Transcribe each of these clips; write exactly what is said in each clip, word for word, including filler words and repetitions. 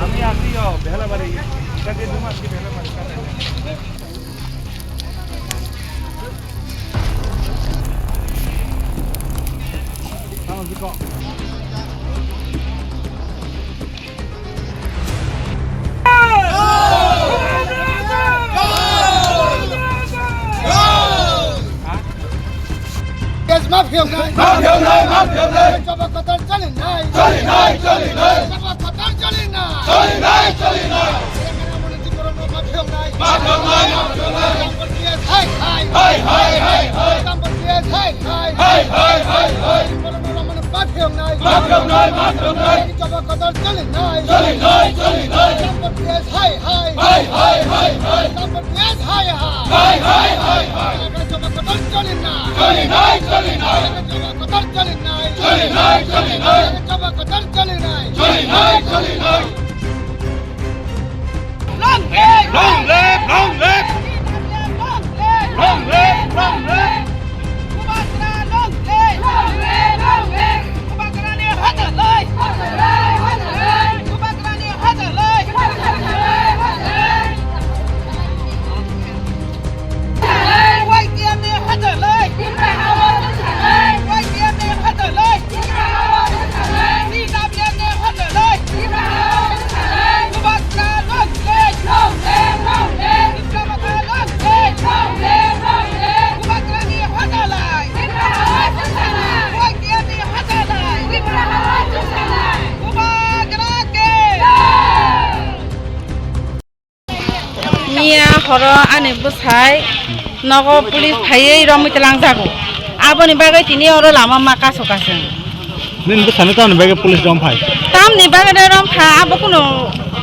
আমি আছি, অ, বেহালাবাড়ি। এটা দিয়ে দু মাস কি বেহালাবাড়ি? Yes, mafia nai. Mafia nai, mafia nai. Jaba Qatar chali nai. Chali nai, chali nai. Jaba Qatar chali nai. Chali nai, chali nai. Mafia nai. Mafia nai, mafia nai. Jamba P S hai, hai. Hai, hai, hai, hai. Jamba P S hai, hai. Hai, hai, hai, hai. Mafia nai, mafia nai. Jaba Qatar chali nai. Chali nai, chali nai. Jamba P S hai, hai. Hai, hai, hai, hai. Jamba P S hai, hai. Hai, hai, hai, hai. Jaba Qatar chali nai. Chali nai, chali nai. Jaba Qatar chali nai. Chali nai, chali nai. Jaba Qatar chali nai. Chali nai, chali nai. Long live! Long live! Long live! Long live! Long live! Bubagra long live! Long live! Long live! Bubagrani hajar lai! Hajar lai! Hajar lai! Bubagrani hajar lai! Hajar lai! Hajar lai! Y T F ni hajar lai! Y T F ni hajar lai! C W ni hajar lai! Bubagra long live! Long live! Long live! Bubagra long live! Long live! Long live! Bubagrani hajar lai! Y T F ni hajar lai! Bubagra ke! Miya horo ani bwsai nogo police phaiwi romwi twlangjago. Aboni bagwi tini oro lama ma kasu kasung. Nini bwsano tamni bagwi police romphai? Tamni bagwi de romkha, abo kuno,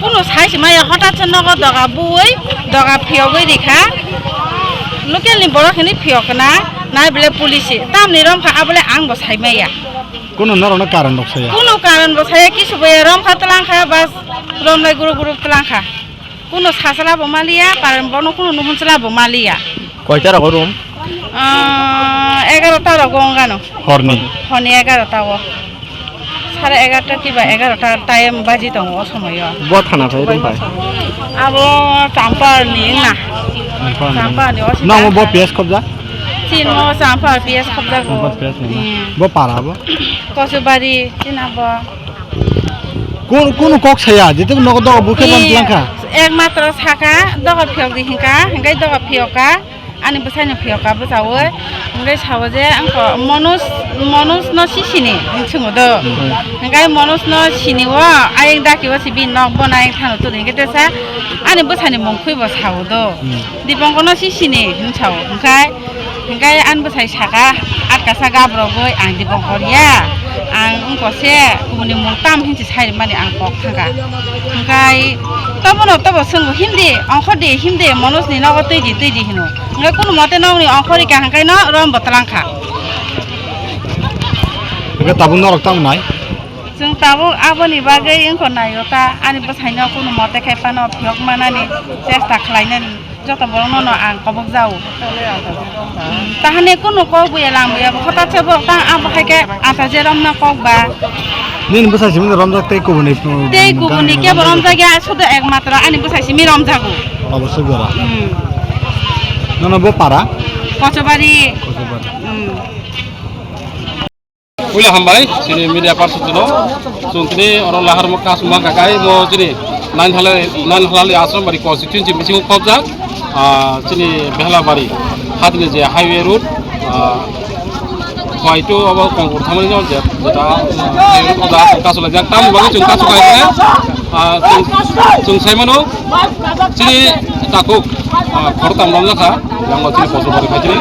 kuno sai se maya, hotat se nogo doga bui, doga phiyogwi rikha. Local ni borok hwnwi phiyokna, nai bole police. Tamni romkha, abole ang bo sai maya. Kuno norokno karon rok saya? Kuno karon bo saya, kisu bo ya, romkha twlangkha, bas romlai guru guru twlangkha. Kuno sachwla bo maliya, karon bono kuno nuhunchwla bo maliya. Koita rogo room? Ah, egarota rogo wngano. Horni? Horni egarota o. Sare egarota kiba egarota time baji tongo o somoyo. Bo thana phai room phai? Abo Champar ni na. Champar ni. Champar ni, o sita. Nang bo P S khobja? Chin mo Champar P S khobja go. Champar P S ni na. Hmm. Bo para bo? Kosubari, china bo. Kun, kunu kok saya, jete nogo dogo bukhe ban Ee, langkha. Ekmatro saka, dogo phiyok di hinka, hinkai dogo phiyoka, ani bwsai no phiyoka bwsao, hinkai sao je, angko Manoj, Manoj no si sini, hinwi swngo do. Hmm. Hinkai Manoj no sini o, ayang daki o si bini nok bo nai thano turi, hinkai tesa, ani bwsai ni mung khwi bo sao do. Hmm. Dipongkor no si sini, hinwi sao, hinkai, Hingke ani bwsai saka, atkasa gabrogwi ang Dipongkor ya, ang wngkose kubuni mung tam hinsi sai rimani ang kok thangkha. Hingkai tobono tobo swngo, "Himdi, ongkhordi, himdi, Manojni nogo twidi, twidi," hino. Hingke kunu mote nokni ongkhorika hingkaino rombo twlangkha. Hingke tabuk norok tamo nai? Chwng tabuk aboni bagwi wngkha naio ta, ani bwsaino kunu mote khai phano phiyok manani chesta khlainani. Joto borokno no ang kobok jao. Tahani kunu kok buya lang buya, hota se borok tang abo hai khe ata je romna kok ba. Nini bwsai simi romjak tei kubuni, tei kubuni kebo romjak ya, sudu ekmatro ani bwsai simi romjago. Obosoi gora. Hmm. Nono bo para? Kochobari. Kochobari. Hmm. Puila hambai, chini media person no. Chwng tini oro lahar mo kasuma kakai mo chini nine halali, nine halali Asrambari constituency bisingo khobjak, ah, chini Behlabari hatini je highway road, ah, Khwaitu abo Kongkur thamani no je, jeta, ah, highway road oda kasulaijak. Tamni bagwi chwng kasu kainai, ah, chwng, chwng saimano. Chini takhuk, ah, khoroktham romjakha, yang chini Kochobari khai chini,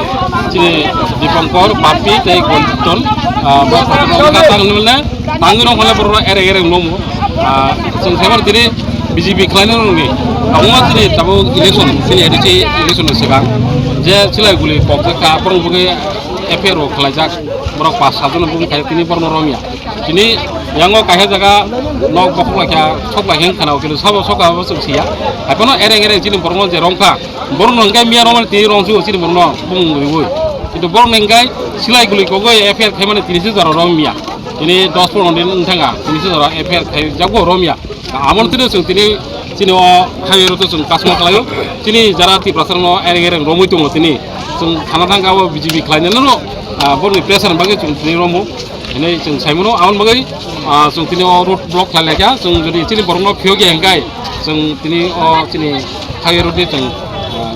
chini Dipankor, Bapi, tei Golton, ah, bo khoroktham romjakha, tang nung le, tang nung le borok ereng ereng nomo. Ah, chwng saiman chini B J P khlaina nungni, amo chini tabuk election, chini A D C election ni swkang, je silai guli pokjakha, borok bugwi F I R bo khlaijak, borok pas sat jona bumung khai, tini borokno romya. Tini yango kaisa jaga nok bokhok laikha, sok laikha wng khana, o kilo sabo sok abo chwng siya. Haiphano ereng ereng chini borokno je romkha, borokno hwnkhe miya romani tini romsio chini borokno bumung riui. Kintu borokni hwnkhe silai guli kogwi F I R khaimani tini se jora romya. Tini dos pondro din wng thangkha, tini se jora F I R khaijakbo romya. Amon tini chwng tini chini o highway road o chwng kasma khlaio. Chini jara Tiprasa no ereng ereng romwi tongo tini. Chwng thana thangka abo B J P khlainai no, ah, borokni pressure ni bagwi chwng tini romo. Hinwi chwng saimano, amon bagwi, ah, chwng tini o road block khlai laikha. Chwng jodi chini borokno phiyokya hingkai chwng tini o chini highway road ni chwng, ah,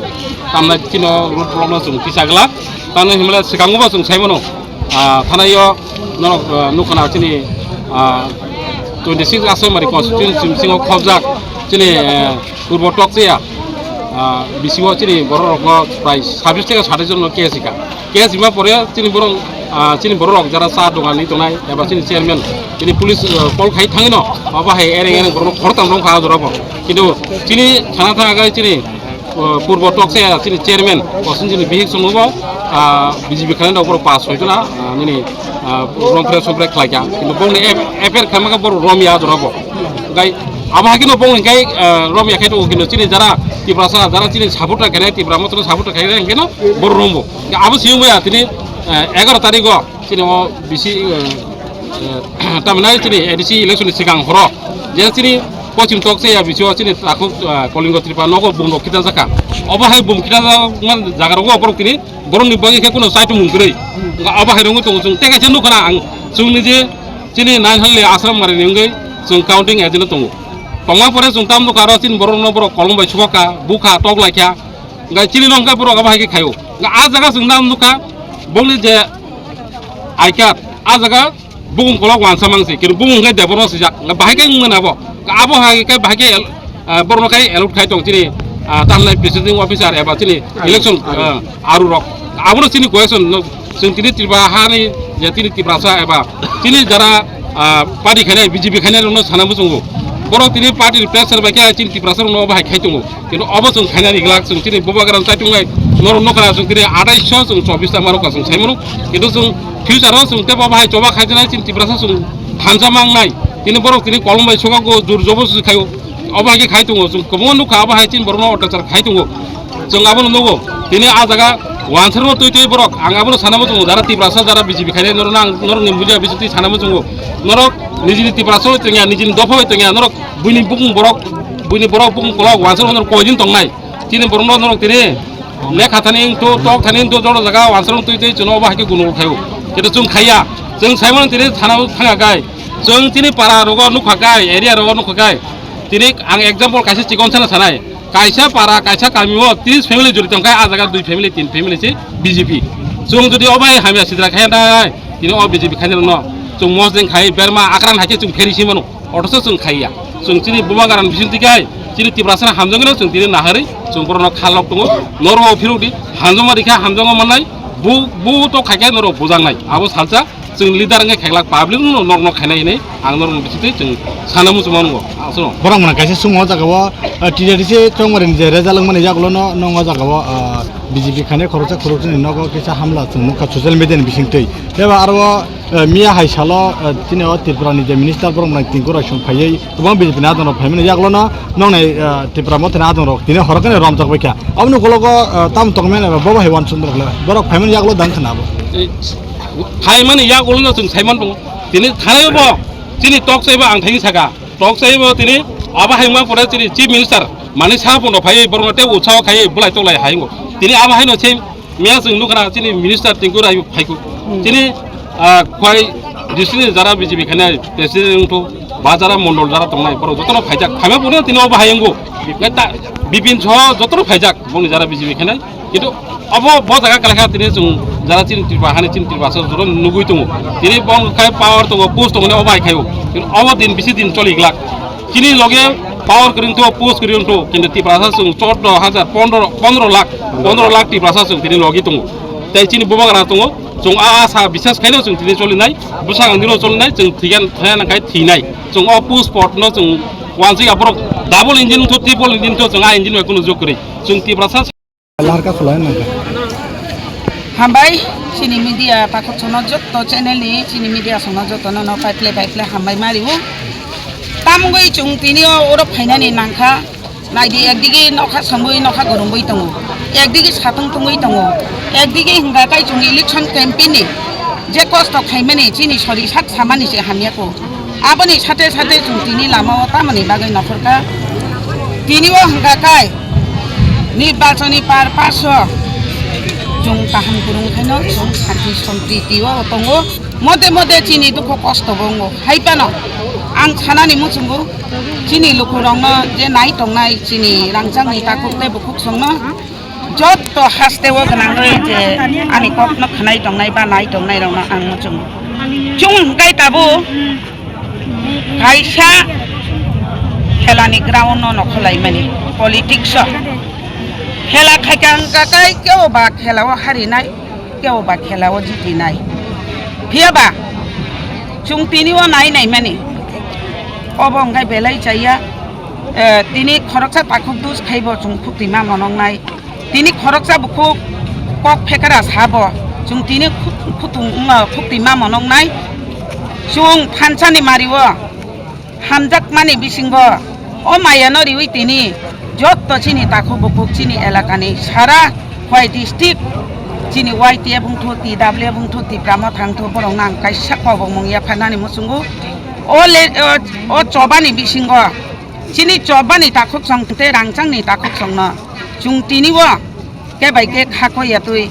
tamnai chini o road block no chwng tisa glak. Tamni himle swkango bo chwng saimano. Ah, thanaio norok, ah, nukha na chini, ah, twenty six Aswamari constituency bisingo khobjak chini, eh, Purbo Tokchaya, ah, bisingo chini borok rokno prai sabis theke satais jon no case hika. Case hima pore chini borok, ah, chini borok rok jara cha dogan ni tongnai eba chini chairman chini police, eh, call khai thangino abo hai ereng ereng borok khortam rong kha jora bo. Kintu chini thana thang agai chini o, Purbo Tokchaya chini chairman, Kosinjini bihik songno bo, ah, B J P khlaina rok borok pass hoitona, ah, nini, ah, romphre somphre khlaikha. Kintu bongni F-, F I R khlaimaka borok romya jora bo. Gai abo hakino bongni gai, ah, romya khai tongo kintu chini jara Tiprasa, jara chini supporter khainai, Tipra Mothano supporter khainai hingkeno borok rombo. Abo siyung ya tini, ah, egaroh tarikh o chini o bisi, eh, eh, tamhinai chini A D C election ni swkang horo je chini Pochim Tokchaya bisingo chini takhuk, eh, Kolingo Tripura nogo bumrok khitan jakha. Obo hai bum khitan jakman jaga rogo borok tini borokni bagwi khe kuno saichung mung kwrwi. Obo hai rongwi tongo chwng tei kaisa nukha na ang chwngni je chini nine hall ni Aswamari ni wngwi chwng counting agent tongo. Tongma pore chwng tam nukha aro chini borok no borok kolom bai subakha, bukha, tok laikha. Hingke chini no hingke borok abo hai khe khaio. Hingke a jaga chwng nam nukha, bongni je I card, a jaga bukung kolok wansa mangsi, kini bukung hingke Debbarma swijak, hingke bahai khe wngmani abo. Hingke abo hai khe bahai khe el-, ah, borokno khai allot khai tong chini, ah, tamnai presiding officer eba chini election, ah, aru rok. Abono chini question no, chwng tini Tripura hani je tini Tiprasa eba chini jara, ah, party khainai, B J P khainai rokno sana muchungo. Borok tini party ni pressure bai khe chini Tiprasa rokno bahai khai tongo. Kintu obo chwng khainani glak, chwng chini bubagra chaitungnai norok nokha chwng tini athaish chwng chobbish ta marok chwng saimano. Kintu chwng future o chwng tebo bahai choba khaijana chini Tiprasa chwng thansa mangnai. Tini borok tini kolom bai sokago jur jobo se khaio. Obo hai khe khai tongo, chwng kwbangma nukha abo hai chini borokno otyachar khai tongo. Chwng abono nugo. Tini a jaga wansarno twi twi borok, ang abono sanamo tongo, jara Tiprasa, jara B J P khainai norokno ang norokni media bisingtwi sanamo tongo. Norok nijini Tiprasa bai tongya, nijini dopha bai tongya, norok buini bukung borok, buini borok bukung kolok wansarno norok koidin tongnai. Chini borokno norok tini lekha thani wngthu, tok thani wngthu, joto jaga wansarong twi twi chwngno obo hai khe gunugul khaio. Kintu chwng khaiya, chwng saimano tini thana thanga kai, chwng chini para rogo nukha kai, area rogo nukha kai. Tini ang example kaisa chikon sana sanai, kaisa para, kaisa kami o tris family jori tong kai, a jaga dui family, tin family se B J P. Chwng jodi obo hai hamya sidra khaiya nai, tini o B J P khainai rokno chwng mosdeng khai, berma akran hai khe chwng pheri si mano. Othocho chwng khaiya. Chwng chini bubagra ni bisingtwi khai, chini Tiprasa hamjagwi no chwng tini naharwi, chwng borokno kha lok tongo. Norok phirok di, hamjakma rikha, hamjakma mannai, bu, bu to khaikhe norok bujaknai. Abo salsa, chwng leader wngkhe kheklak public no norokno khainai hinwi ang norokni bisingtwi chwng sana muchungma nungo. Aswk. Borok mwnang kaisa sung o jaga o, eh, T D R C chongmari ni je result wngmani yagulo no, nong o jaga o, eh, B J P khainai khoroksa khoroksa ni nogo kisa hamla chwng nukha social media ni bisingtwi. Tei ba aro o, eh, miya hai salo, eh, chini o Tripura ni je minister borok mwnang Tinku Roy Song phaiwi kwbang B J P ni adong rok phaimani yagulo no noknai, eh, Tipra Motha ni adong rok tini horo kheno romjak bai kha. Aboni ukologo, eh, tamo tongmani abo bo hai uansuk rok le borok phaimani yagulo dang khna abo. Phaimani yagulo no chwng saiman tongo. Tini thanai bo chini tok chaibo ang thaini saka. Tok chaibo tini abo hai wngma pore chini chief minister mani sa pono phaiwi borok no tei utsaho khaiwi bulai toklai hai wngo. Tini abo hai no se Miya chwng nukha na chini minister Tinku Roy phaiku. Hmm. Chini, ah, Khwai district ni jara B J P khainai president wngthu, ba jara mondol jara tongnai, borok jotono phaijak. Phaima phuru tini obo hai wngo. Nai ta Bipin Saha jotono phaijak, bongni jara B J P khainai. Kintu obo bo jaga kwlai kha tini chwng jara chini Tripura hani chini Tripura sa jotono nugwi tongo. Tini bong khai power tongo, post tongo, obo hai khaio. Kintu obo din bisi din choli glak. Chini loge power kwrwng tho, post kwrwng tho, kintu Tiprasa chwng chordo hajar, pondro, pondro lakh, pondro lakh Tiprasa chwng tini logi tongo. Tei chini bubagra tongo, chwng a asa bisas khaino chwng tini cholinai, bwsakang dino cholinai, chwng thwigan thaya nangkhai thwinai. Chwng o post pot no chwng wansuk ya borok double engine tho, triple engine tho, chwng a engine bai kunu jok kwrwi. Chwng Tiprasa Larka khulai nangkha. Hambai, chini media takhuk sono jotto channel ni, chini media sono jotto no, no, paiple, paiple hambai mari o. Tamungwi chwng tini o oro phainani nangkha. Naidi ekdigi nokha songwi nokha gorongwi tongo. Ekdigi satung tungwi tongo. Ekdigi hingka kai chwng election campaign ni je kosto khaimani chini sori sak samani se hamya ko. Aboni sate sate chwng tini lama o tamoni bagwi nokhorkha. Tini o hwnkha kai nirbachoni par paso chwng kaham kwrwng khaino chwng santi sompriti o tongo. Mote mote chini dukho kosto bo wngo. Hai phano ang sanani muchungo chini lukurokno je nai tongnai chini rangchakni takhuk tei bukhuk songno jotto haste o gwnangwi je ani kokno khwnai tongnai ba nai tongnai rokno ang muchungo. Chwng hwnkhe tabuk kaisa khelani ground no nokholaimani politics o. Khela khaikha wngkha kai kebo ba khela o harinai, kebo ba khela o jitinai. Phiya ba chwng tini o nai naimani obo wngkha belai chaya. Eh, tini khoroksa takhuk dus khaibo chwng khukti ma monoknai. Tini khoroksa bukhuk kok phekara sabo chwng tini khuk-, khutung wngma khukti ma monoknai. Chwng thansani mario hamjakmani bisingo o mayano riwi tini jotto chini takhuk bukhuk chini elakani sara Khowai district chini Y T F wngthu, T W F wngthu, Tipra Motha wngthu borokno ang kaisa kobokmung yapharnani muchungo. O le-, o, o chobani bisingo chini chobani takhuk song tei rangchakni takhuk songno chwng tini o khe bai khe kha koi ya twi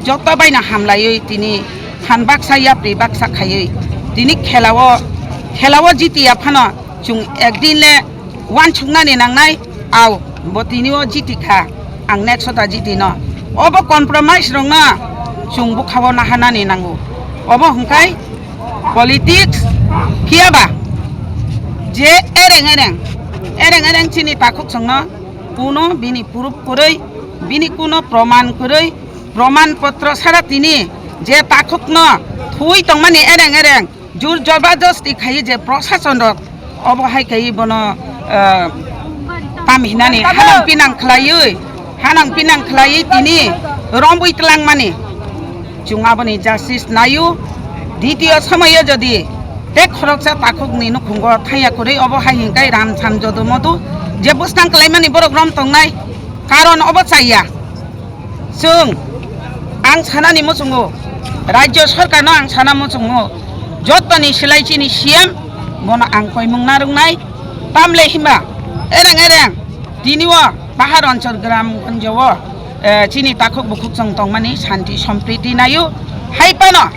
joto baino hamlaiwi tini phan baksa yapri baksa khaiwi tini khelao, khelao jiti ya phano chwng ekdin le uansuknani nangnai, au bo tini o jiti kha, ang next o ta jiti no. Obo compromise rokno chwng bwkhao naharnani nango. Obo hwnkhe politics phiya ba je ereng ereng, ereng ereng chini takhuk songno kuno bini proof kwrwi, bini kuno proman kwrwi, proman potro sara tini je takhukno thwi tongmani ereng ereng jur jobardasti khaiwi je prosason rok obo hai khaiwi bono, eh, tam hinani hanang pinang khlaiwi, hanang pinang khlaiwi tini rombwi twlangmani. Chwng aboni justice naio. Ditio somoyo jodi tei khoroksa takhukni nukhungo thangya kwrwi obo hai hinkai ram sam jodo modo je bwskang kwlaimani borok rom tongnai karon obo chaya. Chwng ang sanani muchungo, rajyo sorkarno ang sana muchungo, jotoni silai chini C M bono ang koimung narwknai. Tamle himba ereng ereng tini o Pahar Anchal Gram Gonjo o, eh, chini takhuk bukhuk chwng tongmani santi sompriti naio. Hai phano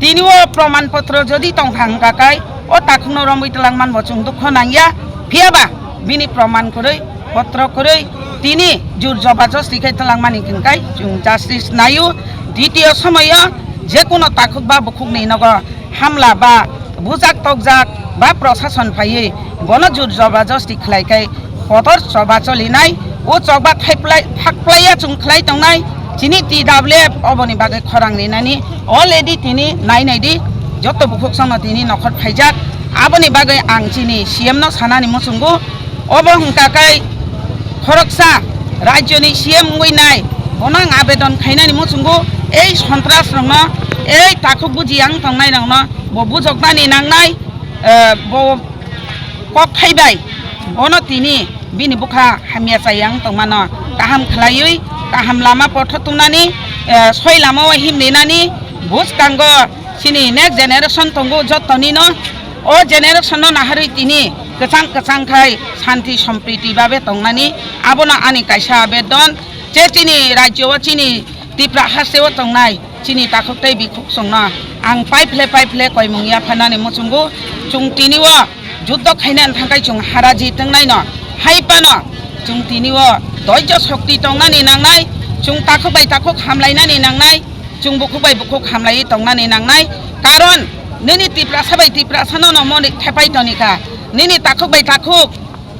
tini o proman potro jodi tongkha hwnkha kai o takhukno romwi twlangman bo chwng dukho nangya. Phiya ba bini proman kwrwi, potro kwrwi tini jur jobardasti khe twlangmani hwnkhe chwng justice naio. Ditio somoyo jekuno takhuk ba bukhukni nogo hamla ba bujak tokjak ba prosason phaiwi bono jur jobardasti khlai khe kotor choba cholinai, o chokba thaiplai, thakplaiya chwng khlai tongnai. Chini T W F oboni bagwi khorang rinani already tini nai nai di, joto bukhuk songno tini nokhor phaijak. Aboni bagwi ang chini C M no sanani muchungo, obo hwnkha kai khoroksa rajyoni C M wngwi nai, bono ang abedon khainani muchungo, ei sontras rokno, ei takhuk buji ang tongnai rokno bo bujoknani nangnai, eh, bo kok thaibai, bono tini bini bwkha hamya chayang tongmano kaham khlaiwi, kaham lama pothor tongnani, eh, soi lama o himrinani bwskango chini next generation tongo jotoni no. O generation no naharwi tini kwchang kwchang khai santi sompriti babe tongnani abono ani kaisa abedon. Je chini rajyo o chini Tipra haste o tongnai chini takhuk tei bikhuk songno ang paiphle paiphle koimung yapharnani muchungo. Chwng tini o juddo khainani thangkai chwng haraji tongnaino hai phano chwng tini o doijo shokti tongnani nangnai, chwng takhuk bai takhuk hamlainani nangnai, chwng bukhuk bai bukhuk hamlaiwi tongnani nangnai. Karon nini Tiprasa bai Tiprasa no no moni thepai tonikha, nini takhuk bai takhuk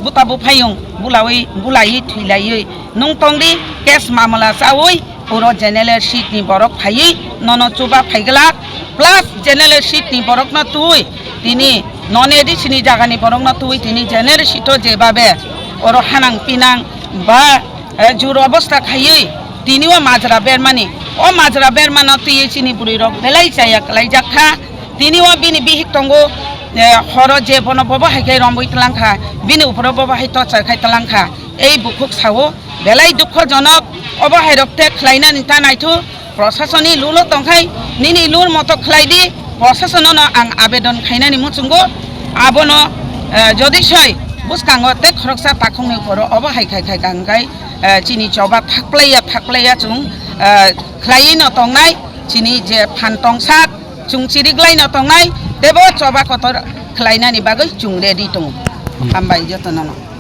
buta buphayung bulawi, bulaiwi, thwilaiwi nwng tongdi, case mamala chawi, oro general seat ni borok phaiwi nono chuba phaiglak, plus general seat ni borok no twi tini non A D C ni jaga ni borok no twi tini general seat o jebabe oro hanang pinang ba, eh, jur obostha khaiwi tini o majra bermani, o majra berma no twi chini bwrwi rok belai chaya kwlaijak kha. Tini o bini bihik tongo, eh, horo je bono bobo hai khe rombwi twlang kha, bini uphuru bobo hai torchar khai twlang kha. Ei bukhuk sao belai dukhojonok, obo hai rok te khlainani ta naithu, prosasoni lulo tongkhai nini lur moto khlai di, prosasono no ang abedon khainani muchungo. Abono, eh, jodi soi bwskango tei khoroksa takhukni ukoro obo hai khai khai kang khai, eh, chini choba thakplaiya thakplaiya chwng, eh, khlaiwi no tongnai, chini je phan tongsak chwng chiriklai no tongnai, tebo choba kotor khlainani bagwi chwng ready tongo. Hambai jotono no.